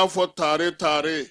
y'a fɔ tare tare.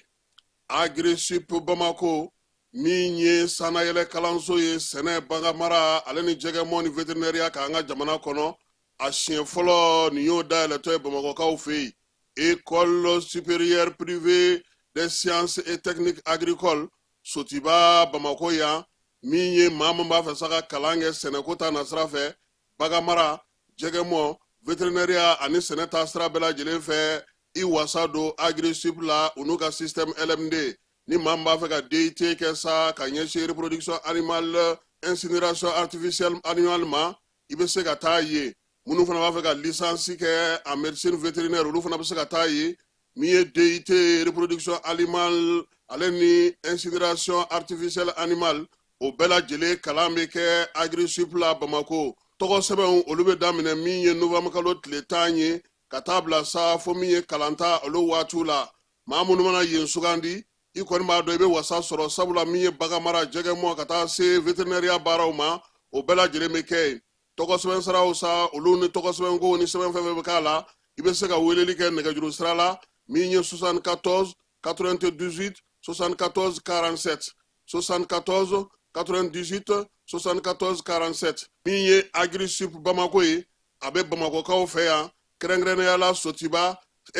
Agrisip Bamako min ye sannayɛlɛ kalanso ye sɛnɛ, baganmara ale ni jɛgɛmɔ ni veterinɛriya kan an ka jamana kɔnɔ, a siɲɛ fɔlɔ nin y'o dayɛlɛtɔ ye Bamakɔkaw fɛ yen. École supérieure privée des sciences et techniques agricoles Sotiba Bamakɔ yan, min ye maa min b'a fɛ sa ka kalan kɛ sɛnɛko ta nasira fɛ, baganmara, jɛgɛmɔ, veterinɛriya ani sɛnɛ ta sira bɛɛ lajɛlen fɛ, i wasa don Agrisip la u n'u ka système LMD. Ni maa min b'a fɛ ka DUT kɛ sa ka ɲɛsin reproduction animale, incinération artificielle animale ma, i bɛ se ka taa yen. Minnu fana b'a fɛ ka licence kɛ en médecine vétérinaire, olu fana bɛ se ka taa yen. Min ye DUT reproduction animale ale ni incinération artificielle animale, o bɛɛ lajɛlen kalan bɛ kɛ Agrisip la Bamako. Tɔgɔ sɛbɛnw olu bɛ daminɛ min ye novembre kalo tile 10 ye ka taa bila sa fo min ye kalanta olu waatiw la. Maa minnu mana yen sugandi, i kɔni b'a dɔn i bɛ wasa sɔrɔ, sabula min ye baganmara, jɛgɛmɔ ka taa se veterinɛriya baaraw ma, o bɛɛ lajɛlen bɛ kɛ yen. Tɔgɔ sɛbɛn siraw sa, olu ni tɔgɔ sɛbɛnko ni sɛbɛn fɛn fɛn bɛ k'a la, i bɛ se ka weleli kɛ nɛgɛjuru sira la min ye 74 98 74 47, 74 98 74 47. Min ye Agrisip Bamako ye, a bɛ Bamakɔkaw fɛ yan, kɛrɛnkɛrɛnnenya la Sotiba,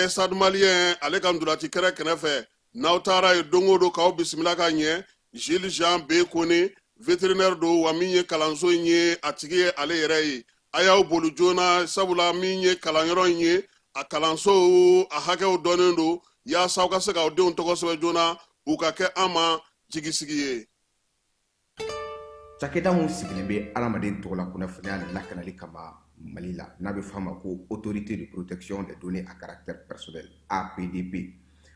Stade Malien ale ka ntolaci kɛrɛ kɛrɛfɛ. N'aw taara yen don o don, k'aw bisimila ka ɲɛ. Gilles Jean B Kone, vétérinaire don, wa min ye kalanso in ye a tigi ye ale yɛrɛ ye. A y'aw boli joona, sabula min ye kalanyɔrɔ in ye, a kalanso a hakɛw dɔnnen don, yaasa aw ka se k'aw denw tɔgɔ sɛbɛn joona, u ka kɛ an ma jigisigi ye. Cakɛda min sigilen bɛ adamaden tɔgɔla kunnafoniya lakanali kama Mali la, n'a bɛ f'a ma ko Autorité de protection des données à caractère personnel, APDP,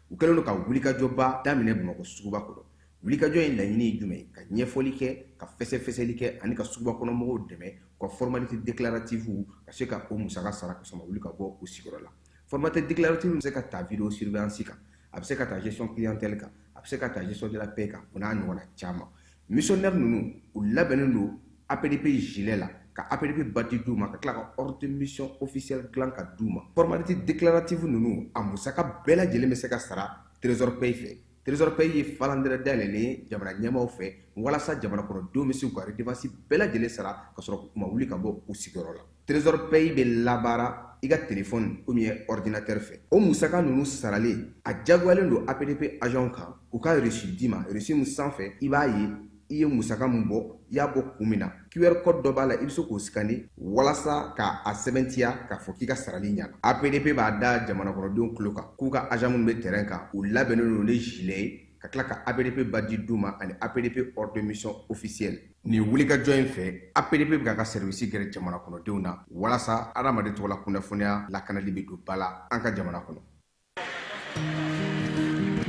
u kɛlen don ka wulikajɔba daminɛ Bamakɔ suguba kɔnɔ. Wulikajɔ in laɲini ye jumɛn ye? Ka ɲɛfɔli kɛ, ka fɛsɛfɛsɛli kɛ ani ka suguba kɔnɔ mɔgɔw dɛmɛ u ka formalité déclarative ka se ka o musaka sara ka sɔrɔ ma wuli ka bɔ u sigiyɔrɔ la. Formalité déclarative bɛ se ka ta vidéo surveillance kan, a bɛ se ka ta gestion clientèle kan, a bɛ se ka ta gestion de la paie kan, o n'a ɲɔgɔnna caman. Missionnaire ninnu, u labɛnnen don APDP gilet la, ka APDP badge d'u ma, ka tila ka ordre de mission officielle dilan ka d'u ma. Formalité déclarative ninnu, a musaka bɛɛ lajɛlen bɛ se ka sara Trésor Pay fɛ. Trésor Pay ye falandɛrɛ dayɛlɛlen ye jamana ɲɛmaaw fɛ walasa jamana kɔnɔdenw bɛ se k'u ka redevance bɛɛ lajɛlen sara ka sɔrɔ u ma wuli ka bɔ u sigiyɔrɔ la. Trésor Pay bɛ labaara i ka téléphone ou bien ordinateur fɛ. O musaka ninnu saralen, a jagoyalen don APDP agent kan u ka reçu d'i ma. Reçu min sanfɛ, i b'a ye i ye musaka min bɔ, i y'a bɔ kun min na. QR code dɔ b'a la, i bɛ se k'o scanner walasa k'a sɛbɛntiya k'a fɔ k'i ka sarali ɲana. APDP b'a da jamana kɔnɔdenw tulo kan k'u ka agent minnu bɛ terrain kan, u labɛnnen don ni gilet ye, ka tila ka APDP badge d'u ma ani APDP ordre de mission officielle. Nin wulikajɔ in fɛ, APDP bɛ k'a ka service gɛrɛ jamana kɔnɔdenw na walasa adamaden tɔgɔla kunnafoniya lakanali bɛ don ba la an ka jamana kɔnɔ.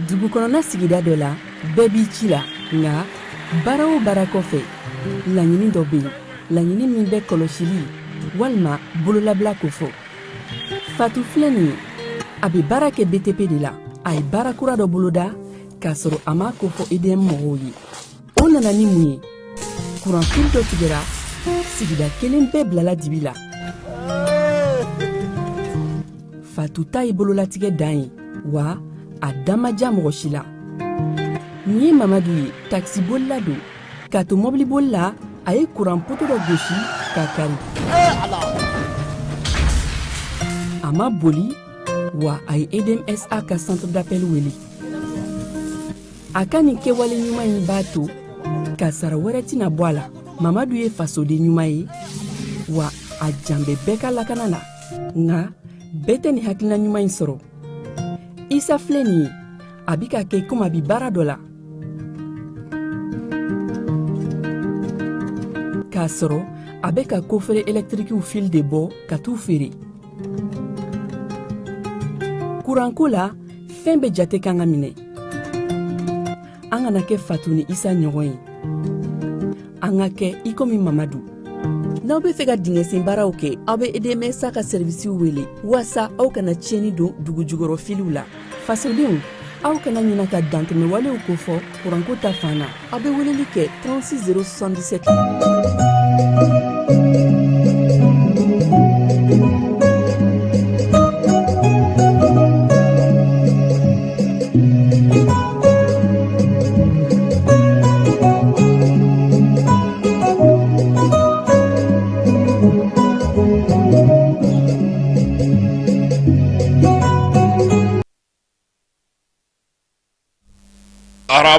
Dugu kɔnɔna sigida dɔ la, bɛɛ b'i ci la, nka baara o baara kɔfɛ, laɲini dɔ bɛ yen, laɲini min bɛ kɔlɔsili walima bololabila kofɔ. Fatu filɛ nin ye, a bɛ baara kɛ BTP de la. A ye baara kura dɔ boloda k'a sɔrɔ a m'a kofɔ EDM mɔgɔw ye. O nana ni mun ye? Kuranfili dɔ tigɛra, sigida kelen bɛɛ bilala dibi la. Fatu ta ye bololatigɛ dan ye, wa a da ma diya mɔgɔ si la. Nin ye Mamadu ye, takisibolila don. K'a to mɔbiliboli la, a ye kuran poto dɔ gosi k'a kari. A ma boli, wa a ye EDMSA ka centre d'appel wele. A ka nin kɛwale ɲuman in b'a to kasara wɛrɛ tɛna bɔ a la. Mamadu ye fasoden ɲuman ye, wa a jan bɛ bɛɛ ka lakana na. Nka bɛɛ tɛ nin hakilina ɲuman in sɔrɔ. Isa filɛ nin ye, a bi ka kɛ komi a bi baara dɔ la, k'a sɔrɔ a bɛ ka kofere ɛlɛtirikiw fil de bɔ ka t'u feere. Kuranko la, fɛn bɛɛ jate kan ka minɛ. An kana kɛ Fatu ni Isa ɲɔgɔn ye, an ka kɛ i komi Mamadu. N'aw bɛ fɛ ka dingɛsen baaraw kɛ, aw bɛ EDMSA ka sɛrivisiw wele waasa aw kana tiɲɛni don dugu jukɔrɔ filiw la. Fasodenw, aw kana ɲina ka dantɛmɛwalew kofɔ kuranko ta fan na. Aw bɛ weleli kɛ 36 077.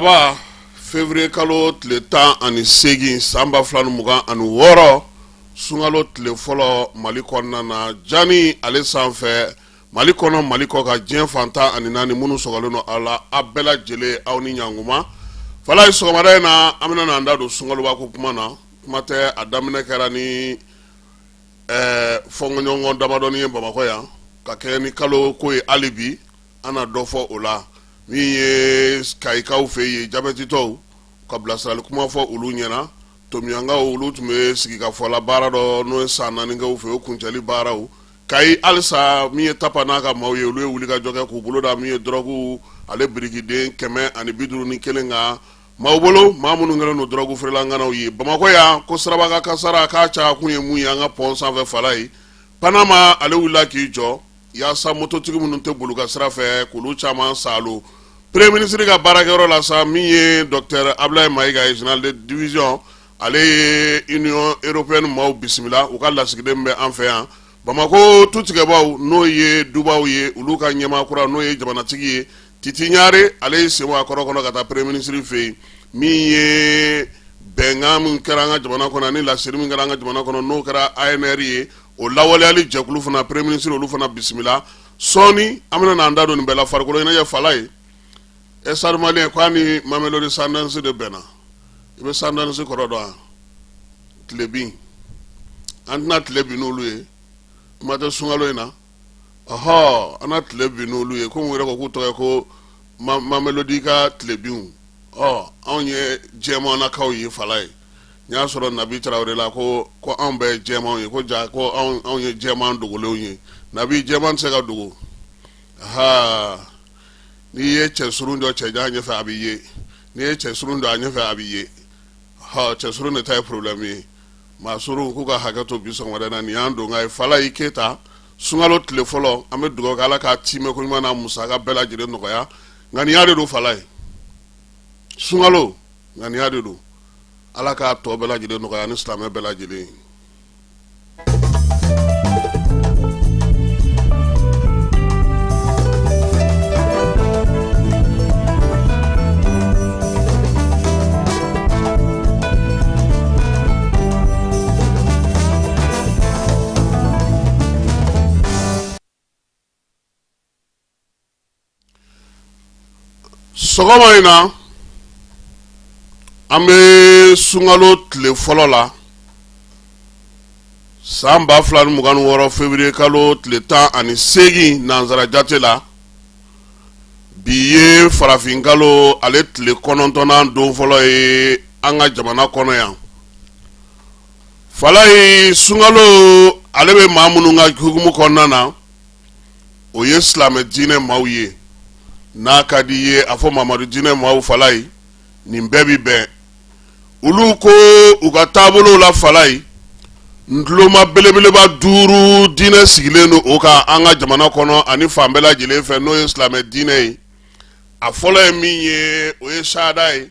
Araba, février kalo tile 18, san 2026, sunkalo tile fɔlɔ Mali kɔnɔna na, jani ale sanfɛ Mali kɔnɔ, Mali kɔkan, diɲɛ fan 14 minnu sɔgɔlen don a la, a bɛɛ lajɛlen aw ni ɲankuma. Falaye, sɔgɔmada in na an bɛna n'an da don sunkaloba ko kuma na. Kuma tɛ, a daminɛ kɛra ni fɔnkɔɲɔgɔn damadɔni ye Bamakɔ yan, ka kɛ ni kalo ko ye. Hali bi an na dɔ fɔ o la. Min ye Kayikaw fɛ yen, jabɛtitɔw ka bilasirali kuma fɔ olu ɲɛna. Tomiyankaw, olu tun bɛ sigikafɔ la baara dɔ, n'o ye san 4 kɛ u fɛ, o kuncɛli baaraw. Kayi halisa, min ye Tapa n'a ka maaw ye, olu ye wulikajɔ kɛ k'u bolo da min ye dɔrɔgu ale birikiden 151 kan maaw bolo, maa minnu kɛlen don dɔrɔgu feerelanganaw ye Bamakɔ yan. Ko siraba kasara k'a ca kun ye mun ye an ka pɔn sanfɛ? Falaye, Panama ale wulila k'i jɔ yaasa mototigi minnu tɛ boli ka sira fɛ k'olu caman saalo. Premier ministre ka baarakɛyɔrɔ la sa, min ye docteur Ablaye Mayiga ye, général de division, ale ye Union européenne maaw bisimila, u ka lasigiden bɛ an fɛ yan Bamakɔ. Tutigɛbaw, n'o ye dubaw ye, olu ka ɲɛmaa kura, n'o ye jamanatigi ye Titi Ɲare, ale ye sen bɔ a kɔrɔ kɔnɔ ka taa premier ministre fɛ yen. Min ye bɛnkan min kɛra an ka jamana kɔnɔ ani laseli min kɛra an ka jamana kɔnɔ, n'o kɛra ANR ye, o lawaleyali jɛkulu fana, premier ministre olu fana bisimila. Sɔɔni an bɛna n'an da don nin bɛɛ la. Farikolo ɲɛnajɛ, Falaye, Stade Malien k'a ni Mamelodi Sundowns de bɛnna. I bɛ Sundowns kɔrɔ dɔn wa? Tilebin. An tɛna tile bin n'olu ye, kuma tɛ sunkalo in na. Ɔhɔ, an na tile bin n'olu ye, komi u yɛrɛ ko k'u tɔgɔ ye ko Mamelodi ka tilebinw. Ɔ, anw ye jɛmannakaw ye. Falaye, n y'a sɔrɔ Nabi Tarawele la ko ko anw bɛɛ ye jɛmanw ye, ko ja ko anw ye jɛman dogolenw ye. Nabi, jɛman tɛ se ka dogo. Ha, n'i ye cɛ surun jɔ cɛjan ɲɛfɛ, a b'i ye. N'i ye cɛ surun jɔ a ɲɛfɛ, a b'i ye. Hɔ, cɛ surun de ta ye problème ye. Maa surun k'u ka hakɛ to. Bi sɔgɔmada in na, nin y'an donkan ye. Falaye Keyita, sunkalo tile fɔlɔ, an bɛ dugawu kɛ Ala k'a tiimɛ ko ɲuman n'a musaka bɛɛ lajɛlen nɔgɔya. Ŋaniya de don, Falaye, sunkalo ŋaniya de don. Ala k'a tɔ bɛɛ lajɛlen nɔgɔya ni silamɛ bɛɛ lajɛlen ye. Sɔgɔma in na, an bɛ sunkalo tile fɔlɔ la, san 2026, février kalo tile 18 nansara jate la. Bi ye farafin kalo ale tile 9nan don fɔlɔ ye an ka jamana kɔnɔ yan. Falaye, sunkalo ale bɛ maa minnu ka hukumu kɔnɔna na, o ye silamɛ diinɛ maaw ye. N'a ka di i ye, a fɔ Mamadu diinɛ maaw. Falaye, nin bɛɛ bi bɛn. Olu ko u ka taabolow la, Falaye, ntuloma belebeleba duuru diinɛ sigilen don o kan an ka jamana kɔnɔ ani fan bɛɛ lajɛlen fɛ, n'o ye silamɛ diinɛ ye. A fɔlɔ ye min ye, o ye sahada ye,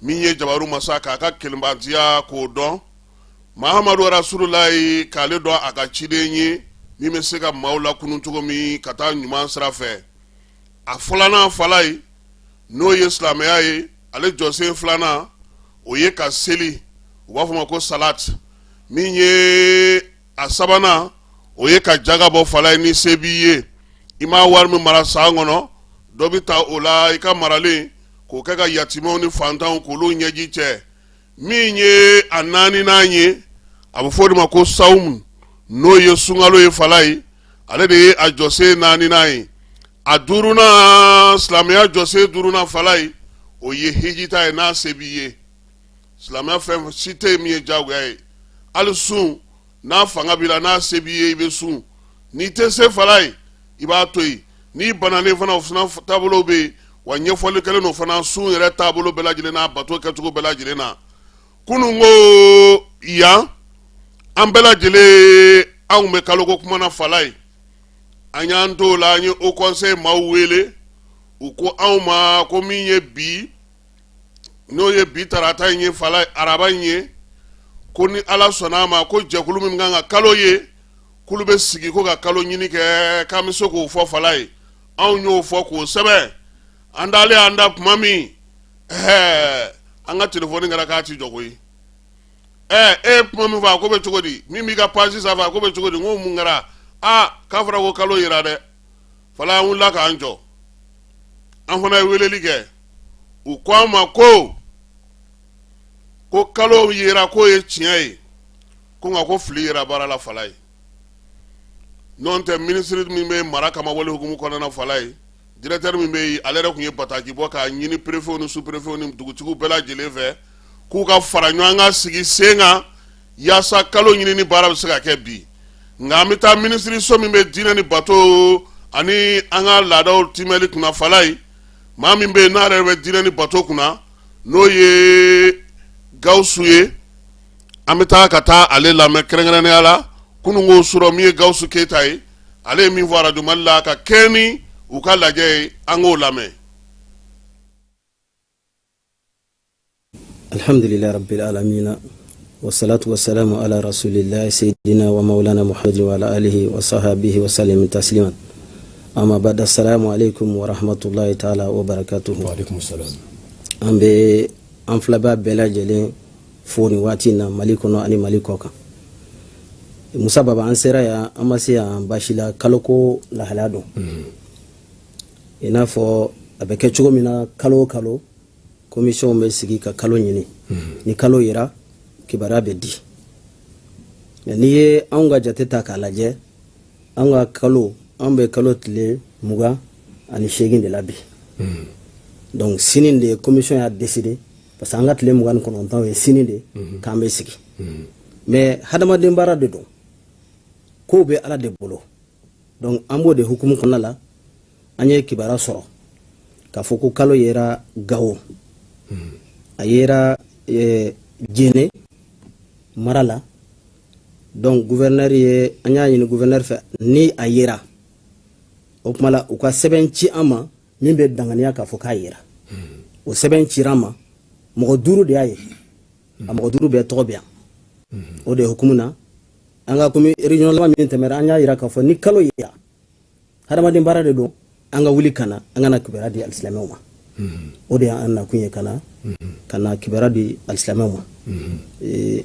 min ye jabaru masa k'a ka kelenbatiya k'o dɔn, Mahamadu Rasululayi k'ale dɔn a ka ciden ye, min bɛ se ka maaw lakunun cogo min ka taa ɲuman sira fɛ. A filanan, Falaye, n'o ye silamɛya ye, ale jɔsen filanan, o ye ka seli, u b'a fɔ ma ko salat. Min ye a sabanan, o ye ka jaga bɔ. Falaye, ni se b'i ye, i m'a wari min mara san kɔnɔ, dɔ bɛ ta o la i ka maralen k'o kɛ ka yatimɛw ni fantanw k'olu ɲɛji cɛ. Min ye a naaninan ye, a bɛ fɔ o de ma ko sawumu, n'o ye sunkalo ye. Falaye, ale de ye a jɔsen naaninan ye. A duurunan, silamɛya jɔsen duurunan, Falaye, o ye hijita ye, n'a se b'i ye. Silamɛya fɛn si tɛ yen min ye diyagoya ye. Hali sun, n'a fanga b'i la, n'a se b'i ye, i bɛ sun. N'i tɛ se, Falaye, i b'a to yen. N'i bananen fana, o fana taabolo bɛ yen wa, ɲɛfɔli kɛlen don fana sun yɛrɛ taabolo bɛɛ lajɛlen n'a bato kɛcogo bɛɛ lajɛlen na. Kunun ko yan, an bɛɛ lajɛlen, anw bɛ kaloko kuma na. Falaye, an y'an t'o la, an ye haut conseil maaw wele. U ko anw ma ko min ye bi, n'o ye bi tarata in ye, Falaye, araba in ye, ko ni Ala sɔnna a ma, ko jɛkulu min kan ka kalo ye, k'olu bɛ sigi ko ka kalo ɲini kɛ, k'an bɛ se k'o fɔ. Falaye, anw y'o fɔ k'o sɛbɛn. An dalen an da tuma min, Ɛɛ, an ka telefɔni kɛra k'a ti jɔ koyi. Ɛɛ, e ye kuma min fɔ, a ko bɛ cogo di? Min b'i ka page sanfɛ, a ko bɛ cogo di? N ko mun kɛra? Aa, k'a fɔra ko kalo yera dɛ. Fala, an wulila k'an jɔ, an fana ye weleli kɛ. U ko an ma ko kalo yera, k'o ye tiɲɛ ye, ko nka ko fili yera baara la. Fala ye, n'o tɛ, minisiri min bɛ mara kama wale hukumu kɔnɔna, fala ye, directeur min bɛ yen, ale yɛrɛ tun ye bataki bɔ k'a ɲini préfetw ni sous-préfetw ni dugutigiw bɛɛ lajɛlen fɛ k'u ka fara ɲɔgɔn kan, sigi sen kan, yaasa kalo ɲinini baara bɛ se ka kɛ bi. Nka an bɛ taa minisiriso min bɛ diinɛ ni bato ani an ka laadaw timɛli kunna, fala ye, maa min bɛ yen n'a yɛrɛ bɛ diinɛ ni bato kunna, n'o ye Gawusu ye, an bɛ taa ka taa ale lamɛn kɛrɛnkɛrɛnnenya la. Kununko surɔ, min ye Gawusu Keyita ye, ale ye min fɔ arajo Mali la ka kɛɲɛ ni u ka lajɛ ye, an k'o lamɛn. Alhamdulillah rabbil alamina, wasalatu wasalamu ala rasulillah sayyidina wa maulana Muhammadin wa ala alihi wa sahabihi wa sallim tasliman, amma ba'da. Assalamu alaikum wa rahmatullahi ta'ala wa barakatuhu. Wa alaikum salam. An bɛ an filɛbaa bɛɛ lajɛlen fo nin waati in na, Mali kɔnɔ ani Mali kɔ kan. Musa Baba, an sera yan, an ma se yan baasi la. Kaloko lahalaya don, i n'a fɔ a bɛ kɛ cogo min na kalo o kalo, commission bɛ sigi ka kalo ɲini. Ni kalo yera, kibaruya bɛ di. N'i ye anw ka jate ta k'a lajɛ, an ka kalo, an bɛ kalo tile 28 de la bi. Donc sini de commission y'a décidé, parce que an ka tile 29 ye sini de k'an bɛ sigi. Mais hadamaden baara de don, kow bɛ Ala de bolo. Donc an b'o de hukumu kɔnɔna la, an ye kibaruya sɔrɔ k'a fɔ ko kalo yera Gawo, a yera Jene mara la. Donc gouverneur ye, an y'a ɲini gouverneur fɛ, ni a yera, o tuma la u ka sɛbɛn ci an ma min bɛ danganiya k'a fɔ k'a yera. O sɛbɛn cira an ma, mɔgɔ duuru de y'a ye, a mɔgɔ duuru bɛɛ tɔgɔ bɛ yan. O de hukumu na, an ka komi réunion laban min tɛmɛra, an y'a yira k'a fɔ ni kalo yera, hadamaden baara de don, an ka wuli ka na, an ka na kibaruya di alisilamɛw ma. O de y'an nakun ye, ka na ka na kibaruya di alisilamɛw ma.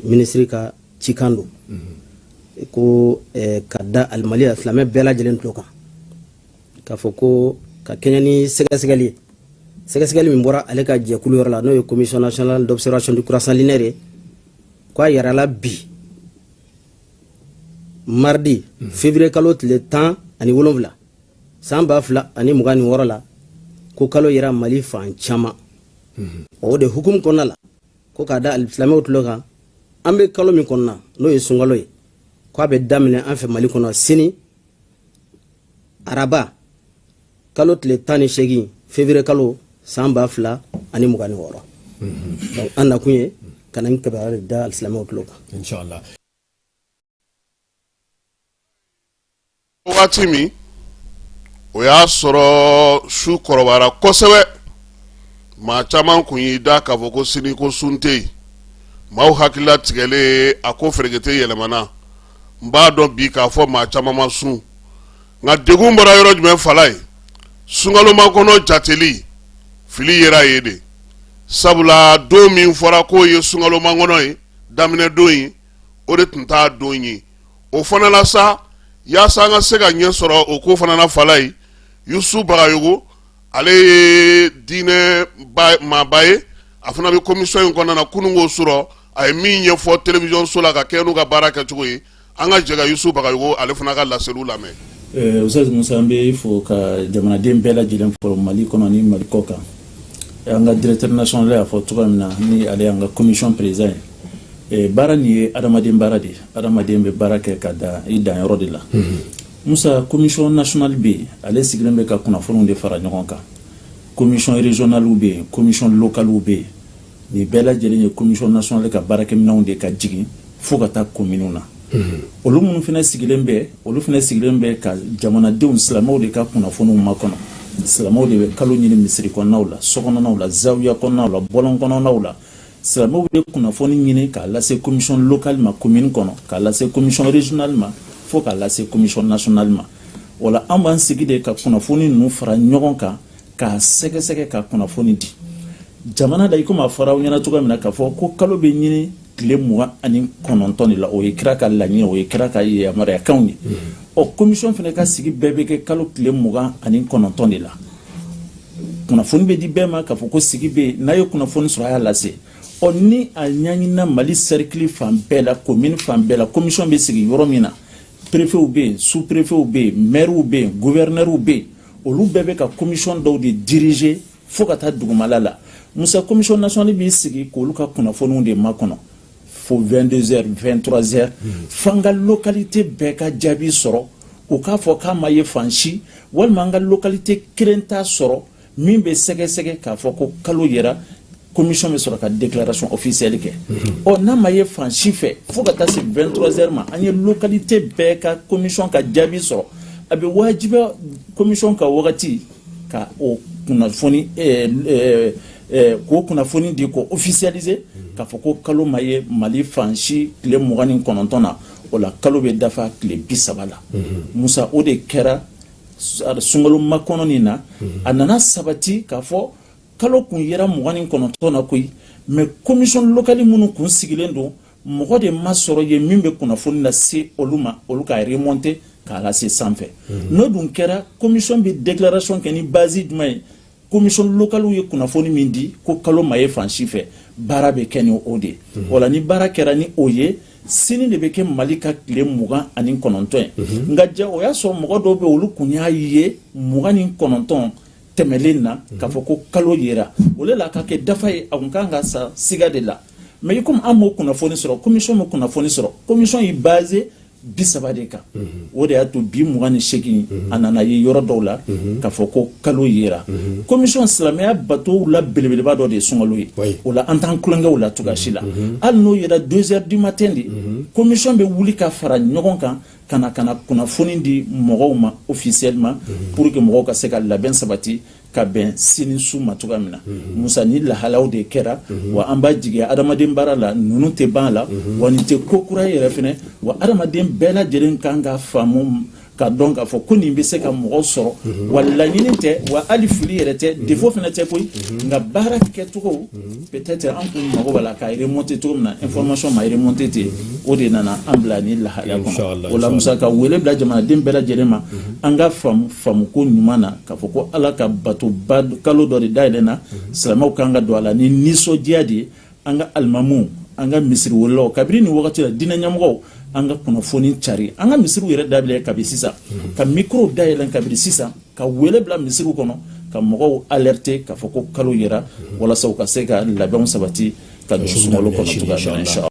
Minisiri ka cikan don ko ka da alimali alisilamɛ bɛɛ lajɛlen tulo kan k'a fɔ ko ka kɛɲɛ ni sɛgɛsɛgɛli ye, sɛgɛsɛgɛli min bɔra ale ka jɛkulu yɔrɔ la, n'o ye Commission nationale d'observation du croissant lunaire ye, ko a yɛrɛla bi mardi février kalo tile 17 san 2026 la, ko kalo yera Mali fan caman. O de hukumu kɔnɔna la, ko k'a da alisilamɛw tulo kan, an bɛ kalo min kɔnɔna, n'o ye sunkalo ye, ko a bɛ daminɛ an fɛ Mali kɔnɔ sini araba, kalo tile 18 février kalo san 2026. Donc an nakun ye ka na nin kibaruya de da alisilamɛw tulo kan. Inshallah. Waati min o y'a sɔrɔ su kɔrɔbayara kosɛbɛ, maa caman kun y'i da k'a fɔ ko sini ko sun tɛ yen. Maaw hakilila tigɛlen, a ko ferekete yɛlɛmana. N b'a dɔn bi k'a fɔ maa caman ma sun, nka degun bɔra yɔrɔ jumɛn? Fala ye, sunkalomakɔnɔ jateli fili yera yen de, sabula don min fɔra k'o ye sunkalomakɔnɔ ye daminɛ don ye, o de tun t'a don ye. O fana la sa, yaasa an ka se ka ɲɛ sɔrɔ o ko fana na, fala ye, Yusu Bagayogo, ale ye diinɛ maaba ye, a fana bɛ commission in kɔnɔna na. Kununko surɔ, a ye min ɲɛfɔ télévision so la ka kɛ n'u ka baara kɛcogo ye, an ka jɛ ka Yusu Bagayogo ale fana ka laseliw lamɛn. Ustaz Musa, an bɛ fo ka jamanaden bɛɛ lajɛlen fo Mali kɔnɔ ni Mali kɔ kan. An ka directeur national y'a fɔ cogoya min na, ni ale y'an ka commission président ye, baara nin ye adamaden baara de ye. Adamaden bɛ baara kɛ ka dan i danyɔrɔ de la. Musa, commission nationale bɛ yen, ale sigilen bɛ ka kunnafoniw de fara ɲɔgɔn kan. Commission régionale bɛ yen, commission locale bɛ yen. Nin bɛɛ lajɛlen ye commission nationale ka baarakɛminɛnw de ka jigin fo ka taa kominiw na. Olu minnu fana sigilen bɛ, olu fana sigilen bɛ ka jamanadenw, silamɛw de ka kunnafoniw makɔnɔ. Silamɛw de bɛ kalo ɲini misiri kɔnɔnaw la, so kɔnɔnaw la, zawiya kɔnɔnaw la, bɔlɔn kɔnɔnaw la. Silamɛw bɛ kunnafoni ɲini k'a lase commission locale ma commune kɔnɔ, k'a lase commission régionale ma, fo k'a lase commission nationale ma. O la, an b'an sigi de ka kunnafoni ninnu fara ɲɔgɔn kan, k'a sɛgɛsɛgɛ, ka kunnafoni di. Jamana la, i komi a fɔra aw ɲɛna cogoya min na k'a fɔ ko kalo bɛ ɲini tile 29 de la, o ye kira ka laɲini, o ye kira ka yamaruyakanw ye. Ɔ, commission fana ka sigi bɛɛ bɛ kɛ kalo tile 29 de la. Kunnafoni bɛ di bɛɛ ma k'a fɔ ko sigi bɛ yen. N'a ye kunnafoni sɔrɔ, a y'a lase. Ɔ, ni a ɲɛɲinina Mali cercle fan bɛɛ la, commune fan bɛɛ la, commission bɛ sigi yɔrɔ min na, préfetw bɛ yen, sous préfetw bɛ yen, maires bɛ yen, gouverneurs bɛ yen, olu bɛɛ bɛ ka commission dɔw de diriger fo ka taa dugumala la. Musa, commission nationale b'i sigi k'olu ka kunnafoniw de makɔnɔ fo 22 heures, 23 heures, f'an ka localité bɛɛ ka jaabi sɔrɔ, u k'a fɔ k'a ma ye fan si, walima an ka localité kelen t'a sɔrɔ min bɛ sɛgɛsɛgɛ k'a fɔ ko kalo yera, commission bɛ sɔrɔ ka déclaration officielle kɛ. Ɔ, n'a ma ye fan si fɛ fo ka taa se 23 heures ma, an ye localité bɛɛ ka commission ka jaabi sɔrɔ, a bɛ wajibiya commission ka wagati ka o kunnafoni k'o kunnafoni di, k'o officialiser k'a fɔ ko kalo ma ye Mali fan si tile 29 na. O la, kalo bɛ dafa tile 30 la. Musa, o de kɛra sunkalo makɔnɔ nin na. A nana sabati k'a fɔ kalo kun yera 29 na koyi, mais commission locale minnu kun sigilen don, mɔgɔ de ma sɔrɔ yen min bɛ kunnafoni lase olu ma, olu ka remonter k'a lase sanfɛ. N'o dun kɛra, commission bɛ déclaration kɛ ni base jumɛn ye? Commission locale ye kunnafoni min di ko kalo ma ye fan si fɛ, baara bɛ kɛ ni o de ye. O la, ni baara kɛra ni o ye, sini de bɛ kɛ Mali ka tile 29 ye. Nka ja, o y'a sɔrɔ mɔgɔ dɔw bɛ, olu kun y'a ye 29 tɛmɛlen na k'a fɔ ko kalo yera. O de la, ka kɛ dafa ye, a kun kan ka sa siga de la. Mais i komi an m'o kunnafoni sɔrɔ, commission m'o kunnafoni sɔrɔ, commission y'i basé 30 de kan. O de y'a to bi 28, a nana ye yɔrɔ dɔw la k'a fɔ ko kalo yera. Commission, silamɛya batow la belebeleba dɔ de ye sunkalo ye. O la, an t'an tulonkɛw la cogoya si la. Hali n'o yera 2 heures du matin de, commission bɛ wuli ka fara ɲɔgɔn kan ka na kunnafoni di mɔgɔw ma officiellement, pour que mɔgɔw ka se ka labɛn sabati ka bɛn sini su ma cogoya min na. Musa, ni lahalaw de kɛra wa, an b'a jigiya adamaden baara la, ninnu tɛ ban a la wa, nin tɛ ko kura ye yɛrɛ fɛnɛ wa. Adamaden bɛɛ lajɛlen kan ka faamu ka dɔn k'a fɔ ko nin bɛ se ka mɔgɔ sɔrɔ wa, laɲini tɛ wa, hali fili yɛrɛ tɛ, défaut fɛnɛ tɛ koyi. Nka baara kɛcogo, peut-être an kun mago b'a la k'a remonter cogo min na, information ma remonter ten, o de nana an bila ni lahalaya kɔnɔ. O la, Musa, ka wele bila jamanaden bɛɛ lajɛlen ma, an ka faamu faamuko ɲuman na k'a fɔ ko Ala ka batoba kalo dɔ de dayɛlɛnna, silamɛw kan ka don a la ni nisɔndiya de ye. An ka alimamuw, an ka misiri welelaw, kabini nin wagati la, diinɛ ɲɛmɔgɔw, an ka kunnafoni cari, an ka misiriw yɛrɛ dabila kabi sisan, ka micro dayɛlɛn kabini sisan, ka wele bila misiriw kɔnɔ, ka mɔgɔw alerter k'a fɔ ko kalo yera, walasa u ka se ka labɛnw sabati ka don sunkalo kɔnɔ cogoya min na, inshallah.